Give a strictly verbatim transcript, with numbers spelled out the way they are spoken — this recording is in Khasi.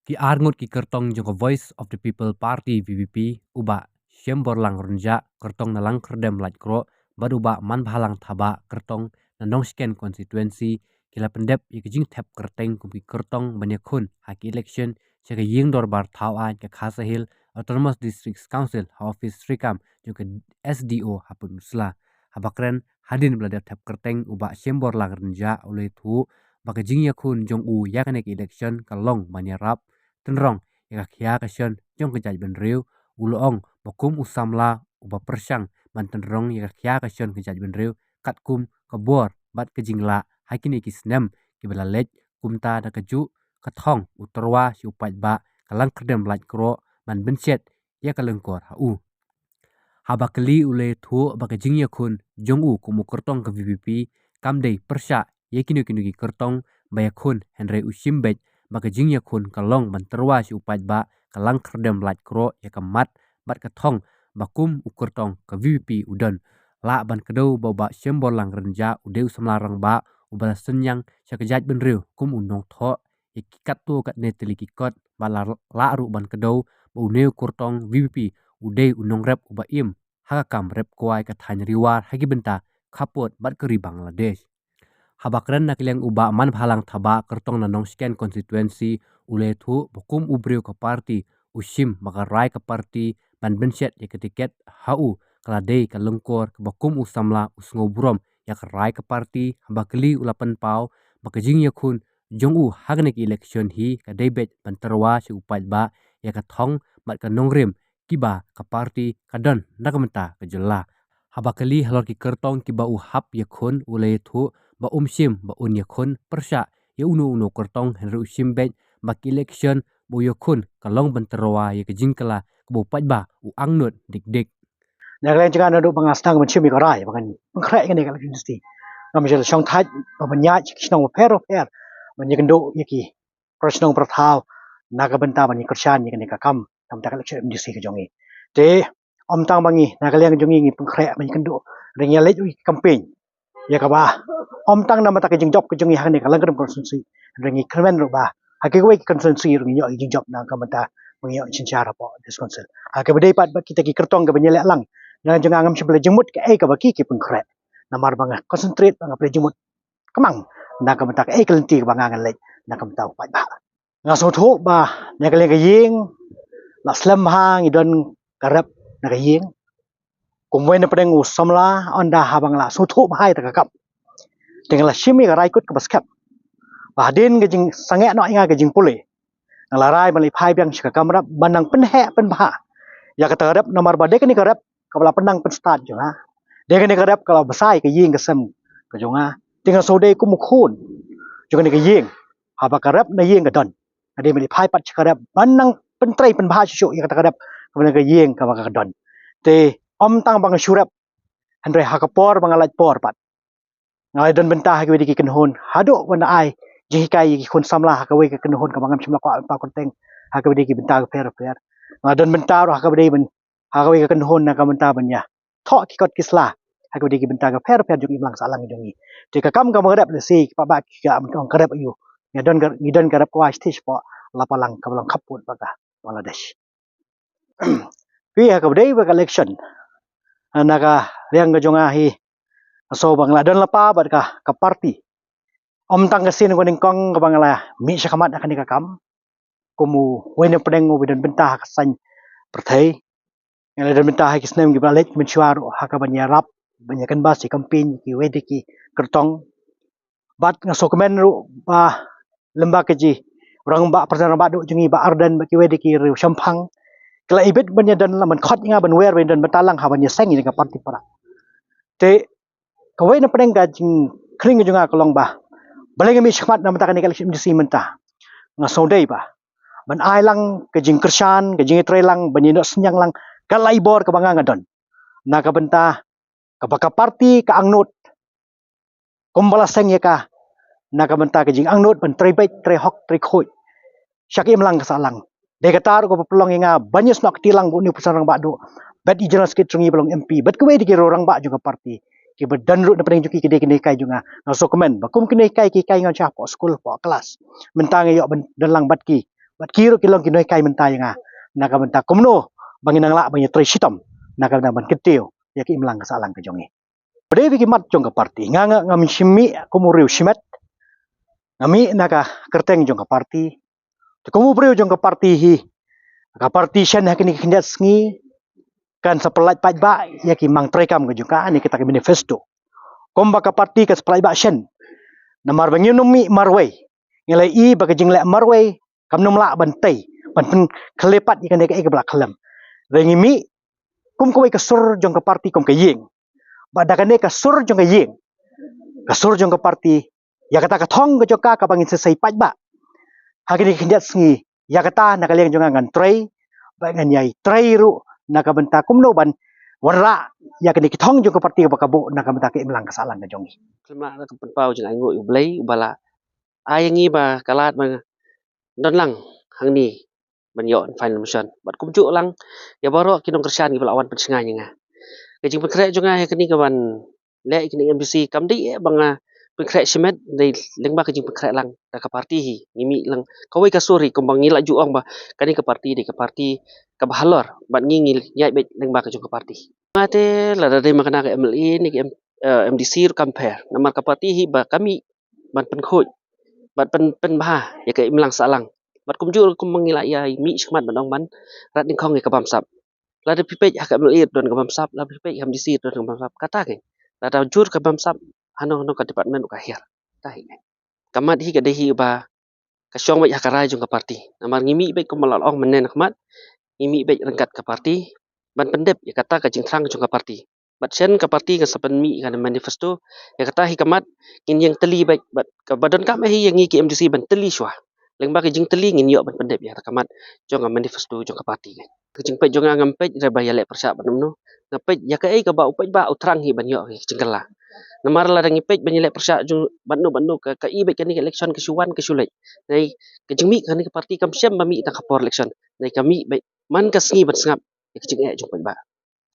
Ki arngut ki kyrtong jong ka Voice of the People Party, V P P, u Bah Shemborlang Rynjah, kyrtong na Langkyrdem Laitkroh, bad u Bah Manbhalang Thabah, kyrtong na Nongshken Constituency, ki la pyndep ïa ka jingthep kyrteng kum ki kyrtong ban ïakhun ha ki election sha ka ïing dorbar thaw aiñ ka Khasi Hills Autonomous District Council ha office treikam jong ka S D O ha Pynursla. Haba kren hadien ba la dep thep kyrteng, u Bah Shemborlang Rynjah u la ïathuh ba ka jingïakhun jong u ïa kane ka election ka long ban ïarap tynrong ïa ka khia ka shon jong ka jaitbynriew. U la ong ba kum u samla uba pyrshang ban tynrong ïa ka khia ka shon ka jaitbynriew katkum ka bor bad ka jinglah ha kine ki snem kiba la leit, kumta da kajuh ka thong u tyrwa sha u paidbah ka Langkyrdem Laitkroh ban bynshet ïa ka lyngkor ha u. Haba kylli, u la ïathuh ba ka jingïakhun jong u kum u kyrtong ka V P P kam dei pyrshah ïa kino kino ki kyrtong ba ïakhun, hynrei u shim beit ba ka jingïakhun ka long ban tyrwa sha u paidbah ka Langkyrdem Laitkroh ïa ka mat bad ka thong ba kum u kyrtong ka V P P u don. Lah ban kdew ba u Bah Shemborlang Rynjah u dei u samla rangbah uba la synñiang sha ka jaitbynriew kum u nongthoh ïa ki katto katne tylli ki kot, bad la lah ruh ban kdew ba une u kyrtong V P P u dei u nongrep uba im ha ka kam rep kwai ka thaiñ Ri War ha ki bynta khappud bad ka ri Bangladesh. Haba kren na ka liang u Bah Manbhalang Thabah, kyrtong na Nongshken Constituency, u la ïathuh ba kum u briew ka party, u shim ba ka rai ka party ban bynshet ïa ka tiket ha u ka la dei ka lyngkor kaba kum u samla u sngewburom ïa ka rai ka party. Haba kylli, u la pynpaw ba ka jingïakhun jong u ha kane ka election hi ka dei beit ban tyrwa sha u paidbah ïa ka thong bad ka nongrim kiba ka party ka don na ka bynta ka jylla. Haba kylli halor ki kyrtong kiba u hap ïakhun, u la ïathuh ba um shim ba un ïakhun pyrshah ïa uno uno u kyrtong, hynrei u shim beit ba ka election ba u ïakhun ka long ban tyrwa ïa ka jingkylla kaba u paidbah u angnud dik dik. Na ka liang jong nga, naduh ba nga sdang ban shim ïa ka rai ba ngan pynkhreh ïa kane ka election dynasty, ngam shym la shong thait ba ban ïaid sha ki shnong bapher bapher ban ïakynduh ïa ki para shnong para thaw na ka bynta ban ïakyrshan ïa kane ka kam, na ka bynta ka election M D C ka jong ngi. Te ym tang ba ngi na ka liang jong ngi ngi pynkhreh ban ïakynduh, hynrei ngi ïaleit ruh ïa ki campaign ïa kaba ym tang na ka bynta ka jingjop ka jong ngi ha kane ka Langkyrdem constituency, hynrei ngi kyrmen ruh ba ha kiwei ki constituency ruh ngi ïoh ïa ki jingjop na ka bynta ba ngi ïoh synshar hapoh district council. Ha kaba dei pat bad kita ki kyrtong kiba ngi leh lang, na ka liang jong nga ngam shym la jingmut kaei kaba ki ki pynkhreh, namar ba nga concentrate, ba nga pynleit jingmut kmang na ka bynta kaei ka lynti kaba nga ngan leit na ka bynta u paidbah. Nga sngewthuh ba na ka liang ka ïing la slem bha, ngi don ka rep na ka ïing. Kum uwei na pdeng u samla, ynda haba nga la sngewthuh bha ïa kata ka kam, te nga la shim ïa ka rai kut kaba skhem ba hadien ka jingsangeh noh ïa nga ka jingpule, nga la rai ban leit phai biang sha ka kam rep ban nang pynheh pynbha ïa kata ka rep, namar ba dei kane ka rep kaba la pynnang pynstad jong nga. Dei kane ka rep ka la bsa ïa ka ïing ka sem ka jong nga. Te nga sngewdei kum u khun jong kane ka ïing, haba ka rep na ïing ka don, nga dei ban leit phai pat sha ka rep ban nang pyntrei pynbha shuh shuh ïa kata ka rep kaba na ka ïing kaba ka don. Te ym tang ba nga shu rep, hynrei ha ka por ba nga lait por pat, nga la don bynta ha kiwei de ki kynhun, haduh ban da ai jinghikai ïa ki khun samla ha kawei ka kynhun kaba ngam shym la kwah ban paw kyrteng, ha kawei de ki bynta bapher bapher. Nga la don bynta ruh ha kaba dei ban, ha kawei ka kynhun na ka bynta ban ïathoh ki kot ki sla ha kaba dei ki bynta bapher bapher jong ka imlang sahlang jong ngi. Te ka kam kaba nga rep, lehse ki paidbah ki ong ka rep aïu, ngi don ka, ngi don ka rep kwai shatei shapoh Lapalang kaba long khappud bad ka Bangladesh. Phi, ha kaba dei bad ka election, na ka liang ka jong nga hi, nga sngew ba nga la don lypa bad ka, ka party. Ym tang ka sien ka nyngkong kaba nga la mih shakhmat ha kane ka kam kum uwei na pdeng uba don bynta ha ka saiñ pyrthei. Nga la don bynta ha ki snem kiba la leit mynshuwa ruh ha kaban ïarap ban ïa canvass, ïa campaign ïa kiwei de ki kyrtong. Bad nga sngewkmen ruh ba lem bad ka jingrangbah, President rangbah duh jong ngi Bah Ardent bad kiwei de ki riew shemphang, ki la ibit ban ïadon lang, ban khot ïa nga ban wer ban don bynta lang ha ban ïaseng ïa ka party para. Te kawei na pdeng ka jingkhring ka jong nga ka long ba balei nga mih shakhmat na ka bynta kane ka election M D C mynta. Nga sngewdei ba ban ai lang ka jingkyrshan, ka jingïatreilang, ban ïanoh synñiang lang ka laibor kaba nga nga don na ka bynta kaba ka party ka angnud, kumba la seng ïa ka, na ka bynta ka jingangnud ban trei beit, trei hok, trei khuid sha ka imlang ka sahlang. Dei kata ruh kaba pynlong ïa nga ban ïasnoh kti lang bad une u President rangbah duh, bad i General Secretary jong ngi ba long M P, bad kiwei de ki riew rangbah jong ka party kiba don ruh na pdeng jong ki, ki dei kine ki hikai jong nga. Nga sngewkmen ba kum kine ki hikai ki hikai nga shapoh skul, hapoh klas, mynta nga ïoh ban don lang bad ki Bad ki ruh ki long ki nonghikai mynta ïa nga na ka bynta kumno ba ngin nang lah ban ïatrei shitom na ka bynta ban kyntiew ïa ka imlang ka sahlang ka jong ngi. Ba dei ba ki mat jong ka party, nga nga ngam shim mih kum u riew shimet. Nga mih na ka kyrteng jong ka party. Te kum u briew jong ka party hi, ka party shen ha kine ki khyndiat sngi kan sa pyllait paidbah ïa ki mang treikam ka jong ka ne kita ki manifesto. Kumba ka party kan sa pyllait bah shen. Namar ba ngim mih marwei, ngi la i ba ka jingleh marwei kam nym lah ban tei ban pynkhleh pat ïa kane kaei kaba la khlem. Te ngi mih kum kawei ka sur jong ka party, kum ka ïing. Bad da kane ka sur jong ka ïing, ka sur jong ka party, ïa kata ka thong ka jong ka kaba ngin sa sei paidbah ha kine ki khyndiat sngi, ïa kata na ka liang jong nga ngan trei. Bad ngan ïai trei ruh na ka bynta kumno ban wanrah ïa kine ki thong jong ka party kaba ka buh na ka bynta ka imlang ka sahlang ka jong ngi. Khlem lah ka pynpaw jong ai nguh ïa U Blei uba la ai ïa ngi ba ka lad ba don lang hangne ban ïoh final mission. Bad kumjuh lang ïa baroh ki nongkyrshan kiba la wan pynshngaiñ ïa nga. Ka jingpynkhreh jong nga ïa kane kaban leh ïa kane M D C kam dei eh ba nga pynkhreh shimet, dei lyngba ka jingpynkhreh lang da ka party hi. Ngi mih lang kawei ka sur hi kumba ngi la ju ong ba kane ka party dei ka party kaba halor bad ngi ngi ïaid beit lyngba ka jong ka party. Nga te lada dei ma kane ka M L A ne ka M-, eh, M D C ruh kam pher. Namar ka party hi ba ka mih ban pynkhuid bad pyn, pynbha ïa ka imlang sahlang. Bad kumjuh ruh kumba ngi la ïa mih shakhmat ban ong ban rat nyngkong ïa ka bamsap. Lada phi peit ha ka M L A don ka bamsap, lada phi peit ha M D C don ka bamsap. Kata kein. Lada jur ka bamsap, hano hano ka department ruh ka hiar. Kata hi. Ka mat hi ka dei hi ba ka shong beit ha ka rai jong ka party. Namar ngi mih beit kumba la ong mynne na khmat, ngi mih beit ryngkat ka party ban pyndep ïa kata ka jingthrang jong ka party. Bad shen ka party kan sa pynmih ïa ka manifesto. Ïa kata hi ka mat ngin ïeng tylli beit bad kaba donkam hi ïa ngi ki M D C ban tylli shuwa. Lyngba ka jingtylli ngin ïoh ban pyndep ïa kata ka mat jong ka manifesto jong ka party. Ka jingpeit jong nga ngam peit re ba ïaleh pyrshah bad kumno. Nga peit ïa kaei kaba u paidbah u thrang hi ban ïoh ka jingkylla. Namar lada ngi peit ban ïaleh pyrshah jong bad kumno bad kumno ka, ka i beit kane ka election ka shu wan ka shu leit. Nai ka jingmih kane ka party kam shym ba mih tang ha por election. Nai ka mih beit man ka sngi ban sngap ïa ka jingeh jong u paidbah.